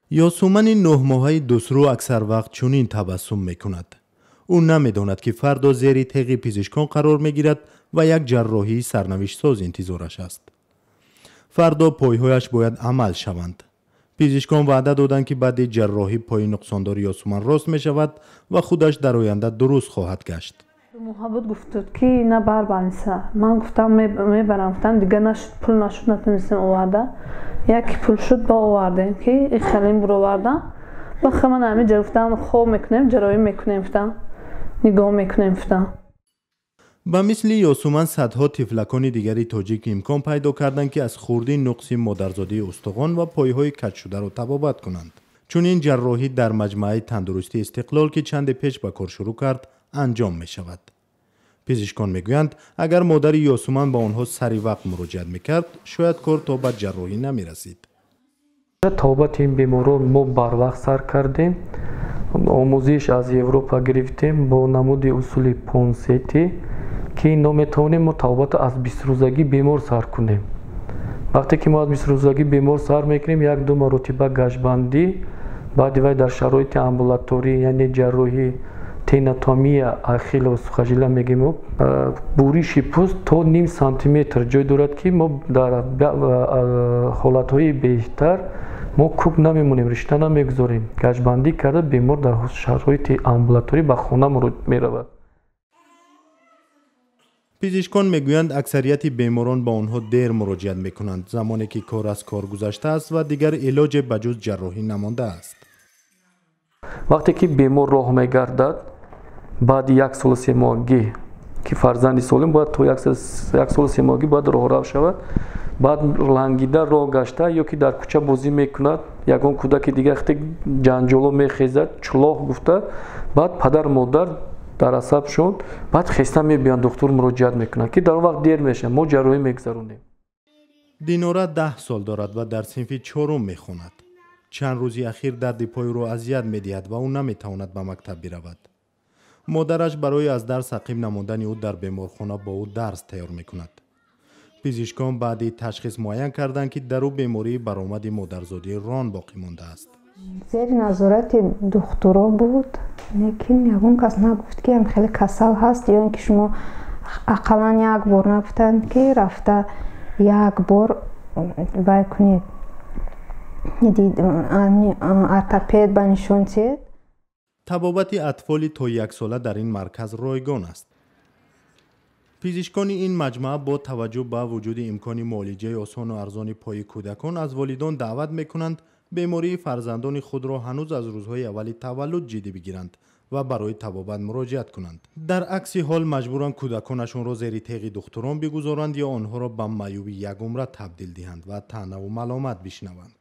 Ёсумани 9-моҳаи дусрӯ аксар вақт чунин табассум мекунад. Ӯ намедонад, ки фардо зери теғи пизишкон қарор мегирад ва як ҷарроҳии сарнавиштсоз интизораш аст. Фардо пойҳояш бояд амал шаванд. Пизишкон ваъда доданд, ки баъди ҷарроҳӣ пои нуқсондори Ёсуман рост мешавад ва худаш дар оянда дуруст хоҳад гашт. 2 моҳа буд, гуфтуд, ки на бар больница. Ман гуфтам, мебарам, гуфтам, дига нашуд, пул нашуд, натонистем оварда. Яке пул шуд, ба овардем, ки хелем буровардан. Баха ман ҳамин ҷа гуфтам, хоб мекунем, ҷарроҳӣ мекунем, гуфтам, нигоҳ мекунем, гуфтам. Ба мисли Ёсуман садҳо тифлакони дигари тоҷик имкон пайдо карданд, ки аз хурдӣ нуқси модарзодии устухон ва пойҳои каҷшударо табобат кунанд. Чунин ҷарроҳӣ дар маҷмӯаи тандурустии Истиқлол, ки чанде пеш ба кор шурӯъ кард, анҷом мешавад. Пизишкон мегӯянд, агар модари Ёсуман ба онҳо сари вақт муроҷиат мекард, шояд кор то ба ҷарроҳӣ намерасид. Табобати ин беморон мо барвақт сар кардем. Омӯзиш аз Европа гирифтем бо намуди усули Понсети, ки но метавонем мо табобатро аз 20-рӯзагӣ бемор сар кунем. Вақте ки мо аз 20-рӯзагӣ бемор сар мекунем, як ду маротиба гаҷбандӣ, баъди вай дар шароити амбулаторӣ, яъне ҷарроҳӣ, тенотомия ахиллова сухожилия мегӯем, буриши пӯст то ним сантиметр ҷой дорад, ки мо дар ҳолатҳои беҳтар мо кӯк намемонем, ришта намегузорем, гаҷбандӣ карда, бемор дар шароити амбулаторӣ ба хона меравад. Пизишкон мегӯянд, аксарияти беморон ба онҳо дер муроҷиат мекунанд, замоне ки кор аз кор гузаштааст ва дигар илоҷе ба ҷуз ҷарроҳӣ намондааст. Вақте ки бемор роҳ мегардад, баъди 1 солу 3 моҳагӣ, ки фарзанди солим бояд то 1 солу 3 моҳагӣ бояд роҳрав шавад, баъд лангида роҳ гашта ё ки дар кӯча бозӣ мекунад, ягон кӯдаки дигар хте ҷанҷоло мехезад, чулоқ гуфта, баъд падару модар дар асабшон, баъд хеста мебиёянд, духтур муроҷиат мекунанд, ки дар он вақт дер мешавад, мо ҷарроҳӣ мегузаронем. Динора 10 сол дорад ва дар синфи чорум мехонад. Чанд рӯзи ахир дарди пойро азият медиҳад ва ӯ наметавонад ба мактаб биравад. Модараш барои аз дарс ақиб намондани ӯ дар беморхона бо ӯ дарс тайёр мекунад. Пизишкон баъди ташхис муайян карданд, ки дар ӯ бемории баромади модарзодии рон боқӣ мондааст. Зери назорати духтуро буд, лекин ягон кас нагуфт, ки хеле касал ҳаст, ё ин ки шумо ақаллан як бор нагуфтанд, ки рафта як бор вай кунед, ортопед ба нишон тиҳед. Табобати атфоли то яксола дар ин марказ ройгон аст. Пизишкони ин маҷмӯа бо таваҷҷӯҳ ба вуҷуди имкони муолиҷаи осону арзони пои кӯдакон аз волидон даъват мекунанд, бемории фарзандони худро ҳанӯз аз рӯзҳои аввали таваллуд ҷиддӣ бигиранд ва барои табобат муроҷиат кунанд. Дар акси ҳол маҷбуранд кӯдаконашонро зери теғи духтурон бигузоранд ё онҳоро ба маъюби якумра табдил диҳанд ва таънаву маломат бишнаванд.